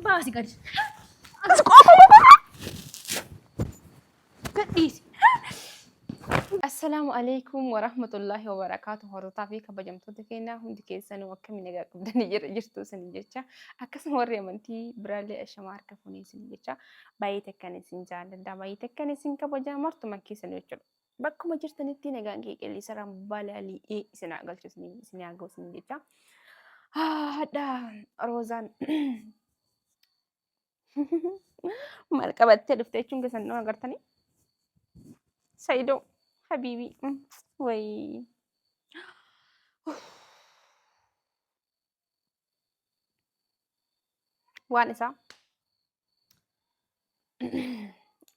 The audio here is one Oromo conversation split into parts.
Baasi gadi. As qofa qofa. Gadhiisi. Assalaamu alaikum warahmatullaahi wabarakaatu. Hordoftoota fi kabajamtoota keenya hundi keessanuu akkamiin nagaa qabdanii jira jirtu isin jecha, akkasuma warri amantii biraallee ashamaa harka fuunee isin jecha, baay'ee takkan isin jaalladha, baay'ee takkan isin kabaja martuma keessanuu jechuudha. Bakkuma jirtanitti nagaan kee qilleensarraan balali'ee isin haa galchu, isin haa ga'u isin jecha. Hadha Roozaan maal qabattee dhufte jechuun keessan nama agartanii? Saidoo habiibii wayii. Waan isaa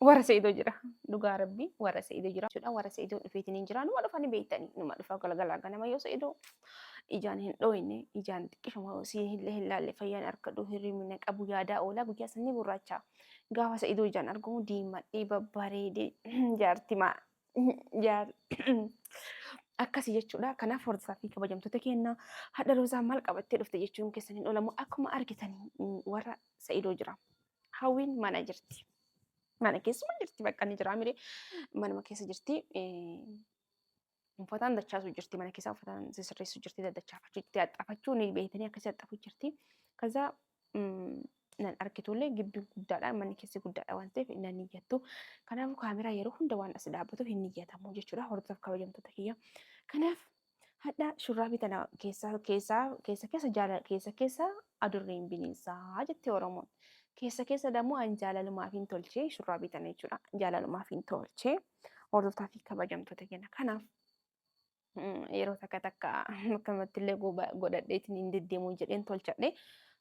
warra Sa'idoo jira. Dhugaa rabbii warra Sa'idoo jira. Jechuudha warra Sa'idoo dhufeetiin hin jira. Numa dhufanii beektanii. Numa dhufa galgalaa ganama yoo Sa'idoo ijaan hin dhooyne, ijaan xiqqishuma sii illee hin laalle, fayyaan argadhu, hirribni na qabu, yaadaa oolaa guyyaa sanii gurraacha. Gaafa Sa'idoo ijaan argamu diimadhee babbareedee jaartimaa jaar akkasi jechuudha. Kanaaf hordofaa fi kabajamtoota keenya, hadha Roozaa maal qabattee dhufte jechuun keessan hin oolamu. Akkuma argitan warra Sa'idoo jira. Hawwiin mana jirti. Mana keessuma jirti, bakka inni jira mire manuma keessa jirti. Uffataan dachaasuu jirti, mana keessa uffataan sisirreessuu jirti, daddachaafachuu jirti, haxxafachuu ni beektanii, akkasii haxxafuu jirti. Kaza nan argitullee gibbiin guddaadha, manni keessi guddaadha waan ta'eef nan iyyattu. Kanaafuu kaameraa yeroo hunda waan as dhaabbatuuf hin iyyatamu jechuudha, hordoftoota kabajamtoota kiyya. Kanaaf hadha shurraabii tana keessa keessa keessa keessa jaala keessa keessa adurreen bineensaa jette Oromoon. Keessa keessa dammoo an jaalalumaaf hin tolchee shurraabii tana jechuudha. Jaalalumaaf hin tolchee, hordoftaa fi kabajamtoota keenya. Kanaaf yeroo takka takka akkanumatti illee godhadheetiin hin deddeemu jedheen tolchadhe.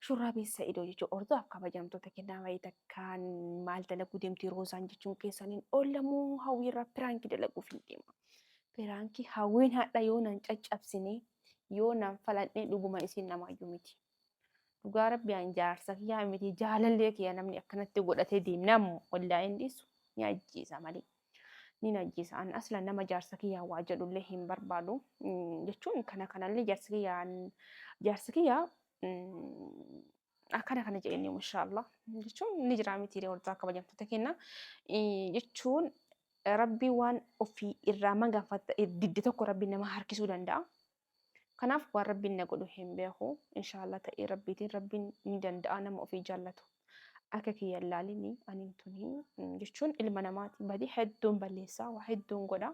Shurraabii Sa'idoo jechuun, hordofaaf kabajamtoota kennaa, baay'ee takkaan maal dalaguu deemti Roozaan jechuun keessan hin oolamuu, hawwiirraa piraankii dalaguuf hin deema. Piraankii hawwiin hadha yoo nan caccabsine, yoo nan faladhe, dhuguma isiin namaayyuu miti. Dhugaa rabbi an jaarsa kiyyaa miti, jaalallee kiyya namni akkanatti godhatee deemnaan wallaahi hin dhiisu, ni ajjeesa malee. Ni ajjeesa. An asla nama jaarsa kiyyaa waa jedhullee hin barbaadu. Jechuun kana kanallee jaarsi kiyyaa jaarsi kiyyaa akkana kana jedhanii inshaallah jechuun ni jira miti hordofaa kabajamtoota keenya, jechuun rabbii waan ofii irraa maganfatta didde tokko rabbiin nama harkisuu danda'a. Kanaaf waan rabbiin na godhu hin beeku. Inshaallah ta'ee rabbiitiin rabbiin ni danda'a, nama ofii jaallatu. Akka kiyya hin laalini, ani tuni jechuun ilma namaati. Badii hedduun balleessaa, waa hedduun godha.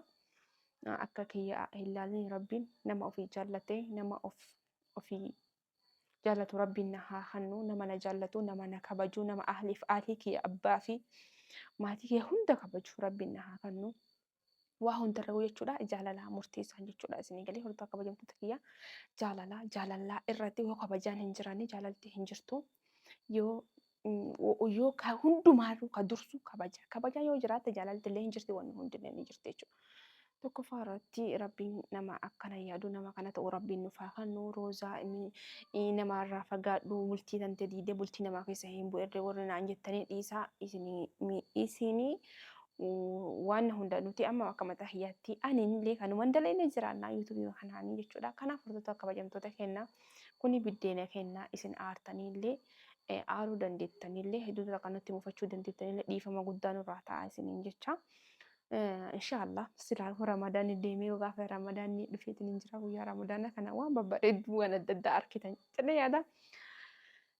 Akka kiyya hin laalini, rabbiin nama ofii jaallate, nama ofii jaallatu rabbiin na haa kennu, nama na jaallatu, nama na kabaju, nama ahliif ahlii kiyya, abbaa fi maatii kiyya hunda kabaju rabbiin na haa kennu. Waa hundarra jechuudha jaalala murteessaan jechuudha. Isinii galee, hordofaa kabajamtoota kiyya? Jaalala, jaalallaa irratti yoo kabajaan hin jiraanne jaalalti hin jirtu. Yoo ka hundumaaruu ka dursu kabaja. Kabajaa yoo jiraatte jaalalti illee hin jirti, wanni hundillee ni jirti jechuudha. Tokkoffaa irratti rabbiin nama akkana yaadu, nama kana ta'u rabbiin nuuf haa kennu. Roozaa inni nama irraa fagaadhu, bultii tante diidee bultii namaa keessa hin bu'erre warri naan jettanii dhiisaa, isinii waan hunda nuti amma akka mataa kiyyaatti ani illee kanuman dalagne jiraannaa yuutuubii kanaanii jechuudha. Kanaaf hordoftoota kabajamtoota keenya, kuni biddeena keenya, isin aartanii illee aaruu dandeettanillee, hedduutu kanatti mufachuu dandeettanillee, dhiifama guddaa nurraa ta'a isiniin jecha. Inshaallah silaa Ramadaanni deemee gaafa Ramadaanni dhufeetiin hin jira, guyyaa Ramadaana kana waan babbareedduu waan adda addaa argitan jedhee yaada.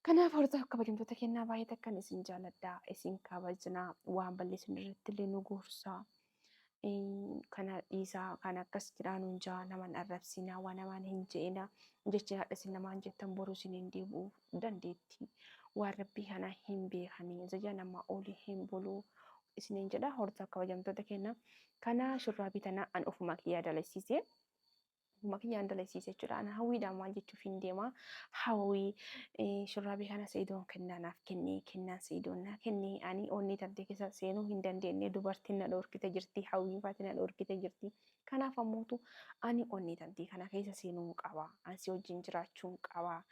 Kanaaf hordoftoota kabajamtoota kennaa, baay'ee takkan isin jaaladha, isin kabajna, waan balleessin irratti illee nu gorsaa. Kana dhiisaa, kan akkas jedhaa nuun jaa, naman arrabsinaa, waan namaan hin je'ina, jechi hadha isin namaan jettan boru isin hin deebi'u dandeetti. Waan rabbii kana hin beekanii ajaja namaa olii hin bulu isiniin jedha, hordoftoota kabajamtoota keenya. Kana shurraabii tana an ofuma kiyyaa dalasiise. Ofuma kiyyaan dalasiise jechuudha. Ana hawwiidhaan maal jechuuf hin deema. Hawwii shurraabii kana Sa'idoon kennaa naaf kenne, kennaan Sa'idoon naa kenne, ani onnee tantee keessa seenuu hin dandeenye, dubartiin na dhoorkite jirti, hawwiin faati na dhoorkite jirti. Kanaaf ammootu ani onnee tantee kana keessa seenuu qaba. Ani si wajjin jiraachuun qaba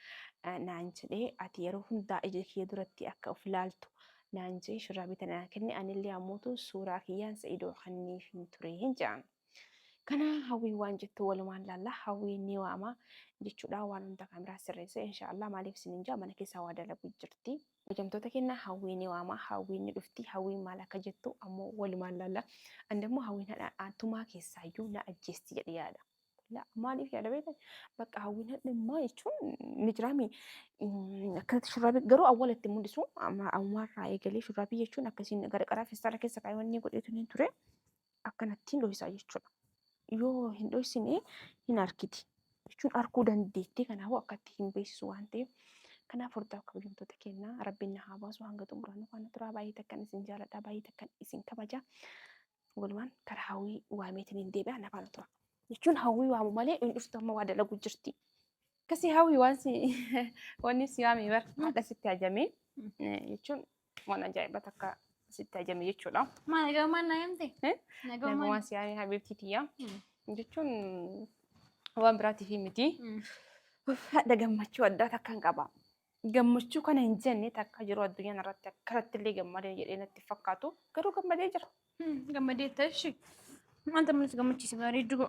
naan jedhee, ati yeroo hundaa ija kiyya duratti akka of ilaaltu naan jedhee shurraabii tana naa kenne, anillee ammootu suuraa kiyyaan Sa'idoo kanniif hin ture hin jedhan. Kana Hawwiin waan jettu walumaan laalla. Hawwiin ni waama jechuudha. Waan hunda kaameraa sirreesse inshaallah maaliif isiniin jaa mana keessaa waa dalagu jirti. Kabajamtoota keenya Hawwii ni waama. Hawwiin ni dhufti. Hawwiin maal akka jettu ammoo walumaan laalla. Ani immoo Hawwiin haadha tumaa keessaayyuu na ajjeesti jedhe yaada. La maaliif yaada beektan? Bakka Hawwiin hadhummaa jechuun ni jiraami. Akkanatti shurraabii garuu awwala itti mul'isu amma ammaarraa eegalee shurraabii jechuun akkasiin gara qaraa feestaala keessa kaa'ee wanni godheetu ni ture. Akkanattiin dhohisaa jechuudha. Yoo hin dhohisine hin arkiti. Jechuun arkuu dandeetti kanaafuu akkatti hin beeksisu waan ta'eef. Kanaaf hordof kabajamtoota keenya rabbiin na haa baasu hanga xumuraan nu faana turaa baay'ee takkan isin jaaladha baay'ee takkan isin kabaja. Walumaan karaa Hawwii waameetiin hin deebi'a na faana tura. Jechuun Hawwii waamu malee hin dhuftu amma waa dalagu jirti. Akkasii Hawwii waan si wanni si waame bar haadha sitti hajamee jechuun waan ajaa'iba takka sitti hajame jechuudha. Maa nagaumaan naa himte? Eh? Nagaumaan. Nagumaan si waame habiibtii tiyya jechuun waan biraatiif miti. Haadha gammachuu addaa takkan qaba. Gammachuu kana hin jenne takka jiru addunyaan irratti akkanatti illee gammadee jedhee natti fakkaatu garuu gammadee jira. Gammadeetta ishi. Wanta malis gammachiise bareeddu koo.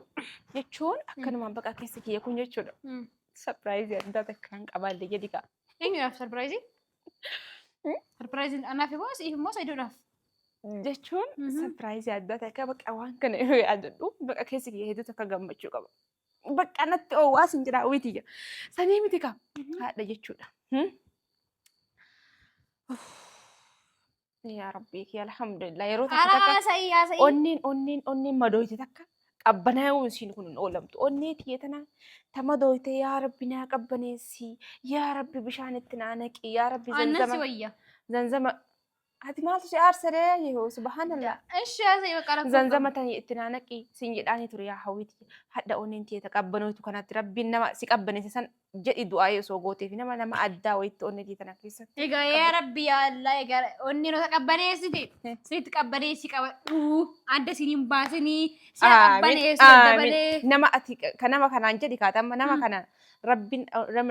Jechuun akkanumaan baqa keessa kiyya kun jechuudha. Sapiraayizii addaa takka hin qabaalle jedhi kaa. Eenyuudhaaf sarpiraayizii? Sarpiraayiziin anaaf immoo siif immoo Sa'idoodhaaf. Jechuun sapiraayizii addaa takka baqa waan kana yeroo yaadadhu baqa keessa kiyya hedduu takka gammachuu qaba. Bakka natti oowwaa sin jedha hawwii tiyya. Sanii miti kaa haadha jechuudha. Yaa Rabbii kiyya alhamdulillah yeroo takka Ara takka haasa'ii haasa'ii. onneen onneen onneen madooyte takka qabbanaa'uun isiin kun hin oolamtu. Onnee tiyya tana ta madooyte yaa Rabbi naa qabbaneessi yaa Rabbi bishaan itti naa naqi yaa Rabbi Aannan si zanzama wayya. zanzama ati maaltu si aarsaree yoo subhaanallah. Ishi haasa'ii bakka rakkoo Zanzama tani itti naa naqi siin jedhaanii ture yaa hawwiiti. Hadha onneen tiyya ta qabbanooytu kanatti Rabbiin nama si qabbaneesse san jedhi du'aa'ii osoo gooteef nama nama addaa wayitti onnee tiyya tana keessatti. Egaa yaa Rabbi yaa Allah egaa onni nu qabbaneessite sitti qabbaneessi qabadhu adda siin hin baasinii si haa Aamin, qabbaneessu aamin. dabalee. Nama ati ka nama kanaan jedhi kaatama nama kana Rabbiin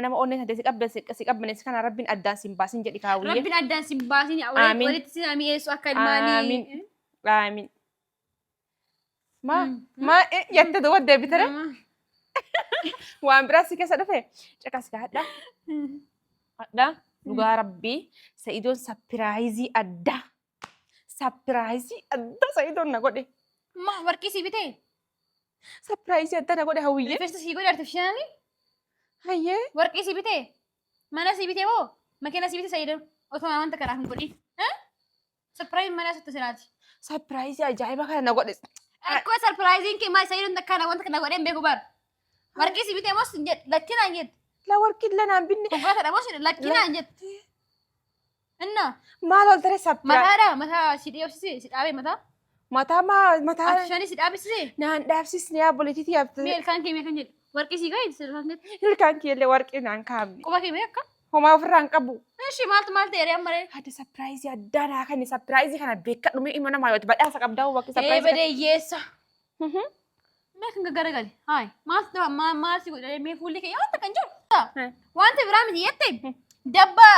nama onnee tante si qabbaneesse si qabbaneesse kana Rabbiin addaan si hin baasin jedhi kaawwiyyee. Rabbiin addaan sin baasin Aamin. walitti si haa mi'eessu akka ilmaanii. Aamin. Aamin. Maa maa jette duuba deebitere waan biraa si keessa dhufe caqas gaadha. Hadha dhugaa Rabbii Sa'idoon sapiraayizii addaa sapiraayizii addaa Sa'idoon na godhe. Ma warqii sii bitee? Sapiraayizii addaa na godhe hawwiyyee. Rifeensa sii godhe artifishaalii? Hayyee. Warqii sii bitee? Mana sii bitee moo? Makiina sii bitee Sa'idoon? Otoo wanta kanaaf hin godhin. Surprise mana sitti siraati. Sapiraayizii ajaa'iba kana na godhe. Akkuma surprising kee maal Sa'idoon akkana wanta kana godhee hin beeku bar. Warqii si bitee moo sin jedhe lakkii naan jette. La warqii la naan binne. Konkolaataa moo sin lakkii naan jette. Inna Maal ol tere sapiraayizii. mataadha mataa si dhiyoobsise si dhaabee mataa. Mataa maa mataa Artifishaalii si dhaabsise. naan dhaabsisne yaa obboleettii yaabte. Mee ilkaan kee mee kan jedhu. Warqii sii gahe ilkaan kee Ilkaan kiyyallee warqii naan kaa'amne. quba kee mee akka. Homaa ofirraa hin qabu. Ishi maaltu maal ta'e ree amma ree? Hadi sapiraayizii addaa naa kenni sapiraayizii kana beekadhu mee ima namaa yooti badhaasa qabdaa bakki Ee sapiraayizii. badee hiyyeessa. Mee kan garagali. Haay maaltu maal maal si godhe mee fuulli kee wanta kan jiru. Wanta biraa miti jette dabba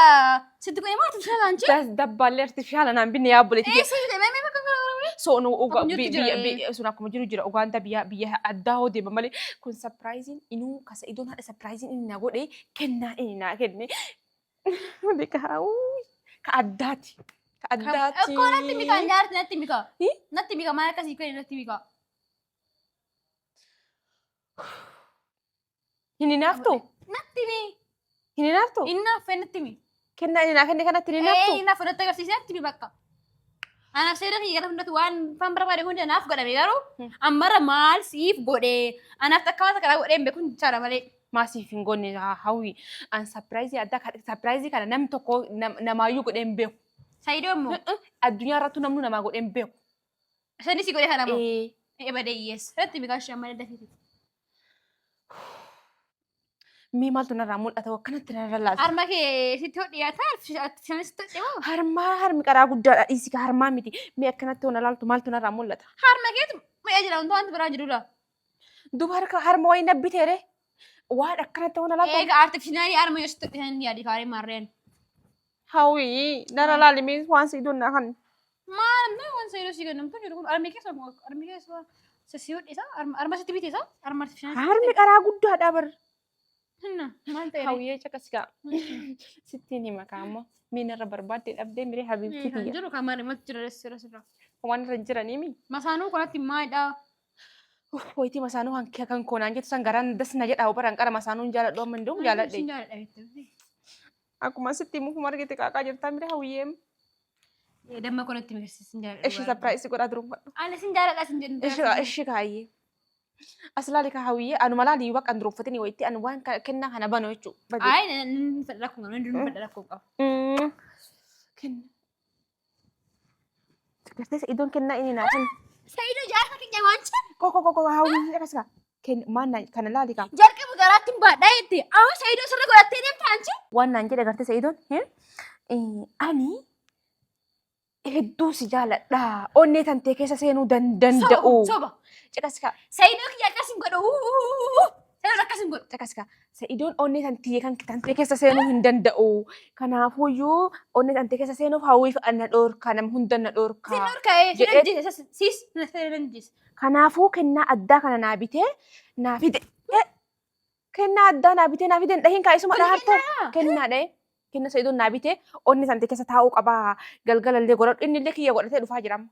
sitti godhe maal artifishaal anchi? Dabbaallee artifishaala naan binne yaa obboleettii. Ee si godhe mee mee kan garagali. So nu uga Akkuma jirtu jira, biyya sun akkuma jiru jira Ugaandaa biyya biyya addaa hoo deema malee kun sapiraayiziin inuu kasa idoon haadha sapiraayiziin inni na godhe kennaa inni naa kenne ka addaati ka addaati. Akkoo natti mika nyaarti natti mika. Hi? Natti mika maal akkasii kenne natti mika. Hin hinaaftu? Natti mi. Hin hinaaftu? Inni hafe natti mi. Kennaa inni naa kenne kanatti hin Ee hinaaftu? inni hafe natti agarsiise natti mi bakka. Anaaf seera kiyya gara hundatti waan fan barbaade hunda naaf godhame garuu ammarra maal siif godhe anaaf takka waan takka godhee hin beeku jechaadha malee. Maa siif hin goone haa hawwi. An sapiraayizii addaa sapiraayizii kana namni tokko namaayyuu godhee hin beeku. Saayidoo immoo Addunyaa irrattuu namni namaa godhee hin beeku. Sani si godhe kana moo? Ee. Ebade hiyyeessa. Natti mi kaashee amma dafiti. Mee maaltu narraa mul'ata akkanatti narra laalta. Harma kee sitti hodhiyaata artifishaan sitti hodhe moo? Harmaa harmi qaraa guddaadha dhiisi ka harmaa miti. Mee akkanatti hona laaltu maaltu narraa mul'ata. Harma keetu mi'a jira wanti wanti biraa jiru laa. Duba harka harma wayii nabbiteere. Waan akkanatti hona laaltu. Eega artifishaanii harma yoo sitti hodhisan yaadi kaaree maarreen. Hawii nara laali mee waan si iddoon naa kan. Maal mee waan sayyidoo si kennamtu jiru kun armii keessa armii keessa Si hodhisa arma sitti bitisa arma artificial. Harmi qaraa guddaadha bar. Hinna maal ta'e? Hawwiyyee caqas gaa. Sittiin hima kaammoo. Miin irra barbaadde dhabdee miree habiibtii Kan tiyya. jiru kan maal matti jira sirra sirra. Waan irra hin jiranii mi? Masaanuu kanatti maalidha? Wayitii masaanuu kan kan koonaan jettu san garaan das na jedha baran qara masaanuun jaaladhu amma hin jaaladhe. Sin jaaladha beekte. Akkuma sitti himuuf margite qaaqaa jirtaa miree hawwiyyee. Damma kanatti migarsiis sin jaaladha. Ishi sapiraayisii godhaa duruunfadhu. Ani sin jaaladha sin jedhu. Ishi ishi kaayyee. As laali ka hawwiyyee anuma laali bakka hin duruunfatini wayitii anu waan kennaa kana banu jechuudha. Ayi nan fedha rakkoo qabu nan fedha rakkoo qabu. Kenna. Gartee iddoon kennaa inni naa kenna. Sa'iidoo jaarsa keenya waan jedhu. Ko ko ko ko hawwiyyee akkas kaa. Maal naan kana laali kaa. Jalqaba garaatti hin baadhaa jette. Amma Sa'iidoo sirra godhattee deemta anchi. Waan naan jedhe gartee Sa'iidoon ani hedduu si jaaladha. Onnee tantee keessa seenuu danda'u. Soba. Caqas kaa. Sa'iidoo kiyya akkas hin godhu. Sa'iidoon akkas hin godhu. Caqas kaa. Sa'iidoon onnee tantee kan tantee keessa seenuu hin danda'u. Kanaafuyyuu onnee tantee keessa seenuuf hawwiif na dhoorka nama hunda na dhoorka. Sin dhorka'ee sin ajjeese siis sin ajjeese. Kanaafuu kennaa addaa kana naa bitee naa fide. Kennaa addaa naa bitee naa fide hin dhahin kaa isuma dhaharta. Kennaa dhahee. Kenna Sa'iidoon naa bitee onni tante keessa taa'uu qabaa galgalallee godhadhu inni illee kiyya godhatee dhufaa jira amma.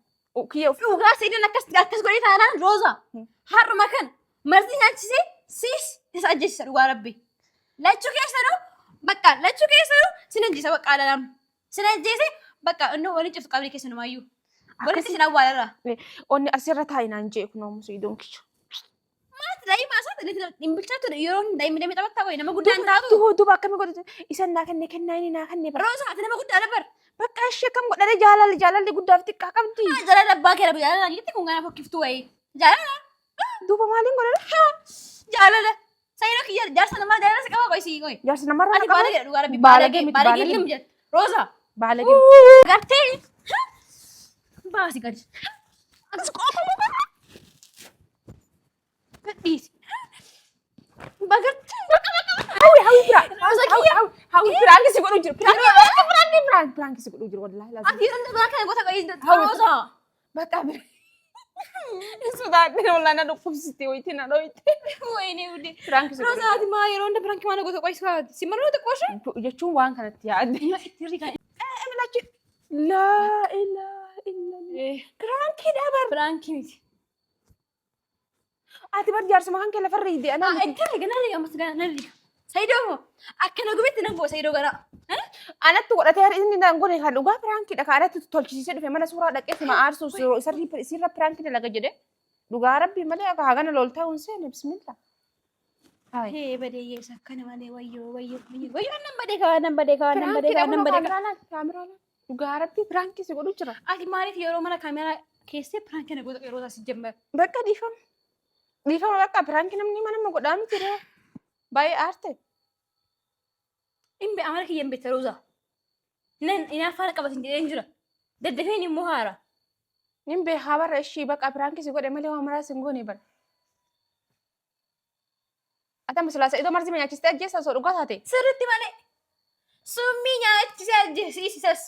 Kiyya of Dhugaa Sa'iidoon akkas akkas godhee taanaan Rooza har'uma kana marzii nyaachisee siis isa ajjeesisa dhugaa rabbi. Lachuu keessanuu bakka lachuu keessanuu sin ajjeesa bakka alalam. Sin ajjeese bakka inni waliin ciftu qabrii keessanumaayyuu. Walitti sin awwaalarra. Onni asirra taa'i naan jee kunoo Sa'iidoon kiyya. Maati daa'ima isaa hin bilchaatu yeroo hin daa'imni damee taphattaa wayi nama guddaan taatu. Duuba duuba akkamii godhate isan naa kenne kennaa inni naa kenne bara. Rooza ati nama guddaa dabar. Bakka ishee akkam godhate jaalalli jaalalli guddaaf xiqqaa qabdi. Jaalala abbaa kee jaalala jetti kun gana fokkiftuu wayi. Jaalala Duuba maaliin godhate? jaalala. Saayinoo kiyya jaarsa namaa jaalala si qaba qoy sii qoy. Jaarsa namarraa Ati qaba. baalagee dhugaa rabbi Baalagee miti, baalagee baalagee. lim jedhe. Rooza. Baalagee. Gartee. Baasi gadi. As qofa. Gadhiisi. Bagartee. Hawwi hawwi bira. Rooza kiyya. Hawwi piraanki si godhuu jiru. Piraanki piraanki piraanki piraanki si godhuu jiru wallaahi laazim. Ati yeroo biraa kana goota qoy. Hawwi. Rooza. Bakka bira. Sodaadhe wallaahi na dhukkubsite wayitii na dhoyite. Wayne udde. Piraanki si Rooza godhuu ati maa yeroo hunda piraanki maana goota qoy si maruu xiqqoo jiru. Jechuun waan kanatti yaadde. itti rigaa. Emilachi. Laa ilaaha illallah. Piraankii dha bar. Piraanki miti. Ati bar jaarsuma kan kee lafarra hiidee anaa miti. Itti riga na riga ammas na riga. Saayidoo moo akkana gubetti nan bu'a saayidoo gara. Anatti godhatee har inni naan godhe kan dhugaa piraankiidha kan anatti tolchisiisee dhufe mana suuraa dhaqee sima aarsuuf sirra piraankii dalaga jedhe. Dhugaa rabbii malee akka hagana loltaa hin seene bismillah. Hee badee yeesa akkana malee wayyoo wayyoo wayyoo wayyoo nan badee kaa nan badee kaa nan badee kaa nan badee kaa. Kaameraan kaameraan dhugaa rabbii piraankii si godhu jira. Ati maaliif yeroo mana kaameraa keessee piraankii na goota yeroo isaas jemmer. Bakka dhiifama. Dhiifama bakka piraankii namni mana nama godhaa miti ree. Baay'ee aarte. Hin be amala kiyya hin beekta Rooza. Nan inaaffaan qabatin jedheen jira. Daddafeen immoo haara. Nin beekaa barra ishii bakka piraankii si godhe malee waan maraas hin goone bara. Ati amma silaa Sa'idoo marzii nyaachistee ajjeessa osoo dhugaa taate. Sirriitti malee. Summii nyaachisee ajjeesisas.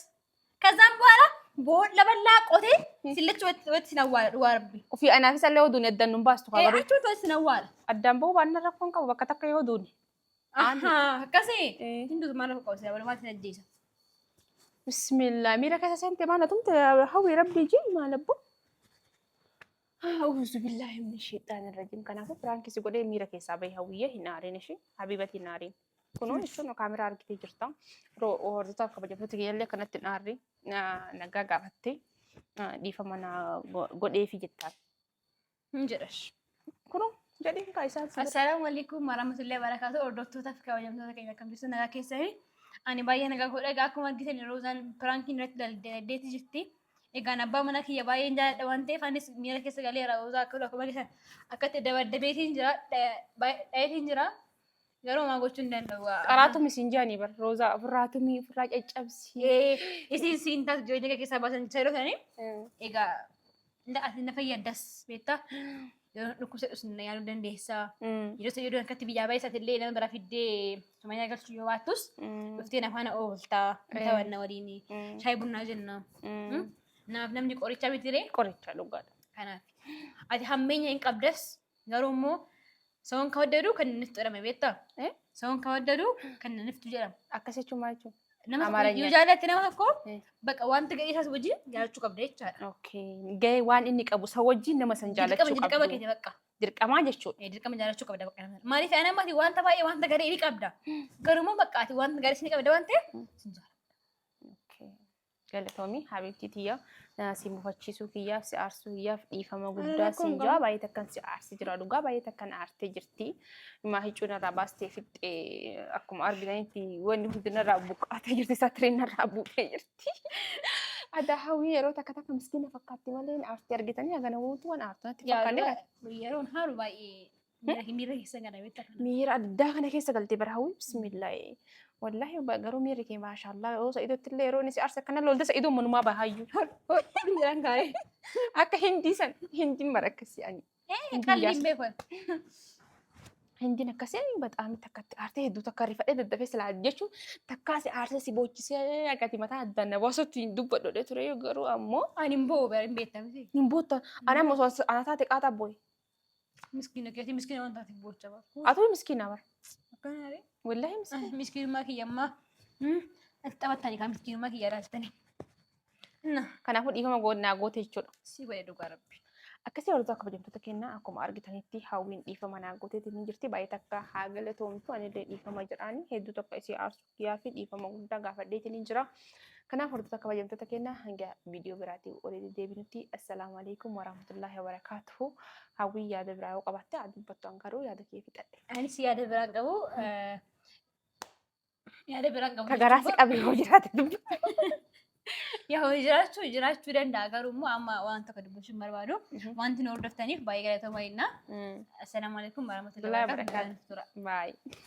ከዛም በኋላ boolla bal'aa qotee sillachi watti sin awwaala dhugaa rabbi. Ofii anaafis illee yoo duune addaan nun baastu kaa garuu. Achuutu watti sin awwaala. Addaan bahuu baannaan rakkoon qabu bakka takka yoo duune. Akkasii. Hinduutu maal rakkoo qabu silaa walumaa sin ajjeesa. Bismillah miira keessa seente maal tumte hawwi rabbii jii maal abbo. Auzu billahi min shaytaani rajiim. Kanaafuu piraankii si godhee miira keessaa bahi hawwiyyee hin aariin ishee habiibati hin aariin. Kunoo jechuun kaameraa argitee jirta. Hordoftoota kabajamtoota kiyyallee kanatti hin aarri nagaa gaafattee dhiifama na godheefi jettaan. Hin jedhash. Kunoo jedhiin kaa isaan si bira. Assalaamu alaikum warahmatullahi wabarakatuh. Hordoftootaa fi kabajamtoota keenya akkam jirtu nagaa keessanii. Ani baay'ee nagaa godha. Egaa akkuma argitan Roozaan piraankiin irratti daldeetti jirti. Egaan abbaa mana kiyya baay'een jaalladha waan ta'eef anis miira keessa galeera. Roozaa akka akkuma argitan akkatti dabaddabeetiin jira. Dhayeetiin jira. Garuu homaa gochuu hin danda'u. Qaraatumi siin jaanii bar Roozaa ofirraa tumii ofirraa caccabsii. Isiin siin taatu jireenya kee keessaa baasan jedhu sanii. Egaa ati na fayyaddas beektaa. Yeroo dhukkubsadhus na yaaluu dandeessaa. Yeroo isa yeroo akkatti biyyaa baay'isaati illee nama biraa fiddee Sumayyaa galchuu yoo baattus dhuftee na faana ooltaa taphanna waliin shaayii bunnaa jenna. Namaaf namni qoricha miti ree Qoricha dhugaadha. kanaaf. Ati hammeenya hin qabdas garuu immoo ሰውን ከወደዱ ከነንፍጡ jedhama beektaa? Eh? ሰውን ከወደዱ ከነንፍጡ jedhama. Akkas jechuun maal jechuudha? Nama tokko Amaaranya. yoo jaalatte nama tokko Eh. bakka wanta ga'ee isaas wajjin jaalachuu qabda jechaadha. Okay. Gahee waan inni qabu isa wajjin nama san Dirqama jaalachuu dirqama qabdu. keeti bakka. Dirqamaa jechuudha. Eh, dirqama jaalachuu qabda bakka nama sana. Maaliif ana amma ati wanta baay'ee wanta gaarii ni qabda. Garuu immoo bakka ati wanta gaarii ni qabda waan ta'eef sin jaalladha. Okay. Galatoomii habiibtii tiyya si mufachiisuu kiyyaaf si aarsuu kiyyaaf dhiifama guddaa Rakkoon siin qabu. jira. Baay'ee takkan si aarsi jira dhugaa baay'ee takkan aartee jirti. Himaa hiccuu narraa baastee fixxee akkuma argitanitti wanni hundi narraa buqqaatee jirti satiriin narraa buutee jirti. Adaa hawwii yeroo takka takka miskiina fakkaatti malee aartee argitanii hagana guutuu waan aartu natti fakkaanne. Yeroon haaru baay'ee miira miira keessa gara beektaa kana. Miira addaa kana keessa galtee bara hawwii bismillaahi. Wallaahi garuu miirri kee maashaallah yoo Sa'idotti illee yeroo inni si aarse akkana lolte Sa'idoon manumaa bahaayyuu. Jedhan kaa'ee. Akka hindii san hindiin mara akkasii ani. Hindiin Qalliin jaarsa. beekan. Hindiin akkasii ani baxaami takkatti aartee hedduu takka rifadhee daddafee silaa jechuun takkaa si aarsee si boochisee akkati mataa addaan na baasutti hin dubbadhu jedhee ture garuu ammoo Ani hin bo'u bara hin beektaa miti. hin boottan. Ani amma osoo ana taate qaataa booye. Miskiina keetii miskiina waan taateef boocha bara. Atuu miskiina bara. Akkana ree. Wallaahi miskiina. Miskiinummaa kiyya ammaa. Ati taphattanii kaa miskiinummaa kiyya ilaaltanii. Na Kanaafuu dhiifama naa goote jechuudha. si godhe dhugaa rabbi. Akkasii hordoftoota kabajamtoota keenyaa akkuma argitanitti hawwiin dhiifama naa gooteetiin ni jirti. Baay'ee takka haa galatoomtu anillee dhiifama jedhaani hedduu tokko isii aarsuu kiyyaa fi dhiifama guddaa gaafadheetiin ni jira. Kanaaf hordoftoota kabajamtoota keenyaa hanga viidiyoo biraatiin walitti deebinutti assalaamu alaikum warahmatullaahi wabarakaatuhu. Hawwii yaada biraa yoo qabaatte haa dubbattu an garuu yaada kee fixadhe. Anis yaada biraan qabu. Yaada biraan qabu. Ka garaa si qabe yoo jiraate dubbatu. Yaa jiraachuu danda'a garuu immoo amma waan tokko dubbachuu hin barbaadu. Wanti nu hordoftaniif baay'ee galatoomaa jenna. Assalaamu alaikum warahmatullahi Warahmatullahi wabarakatuh. Baay'ee.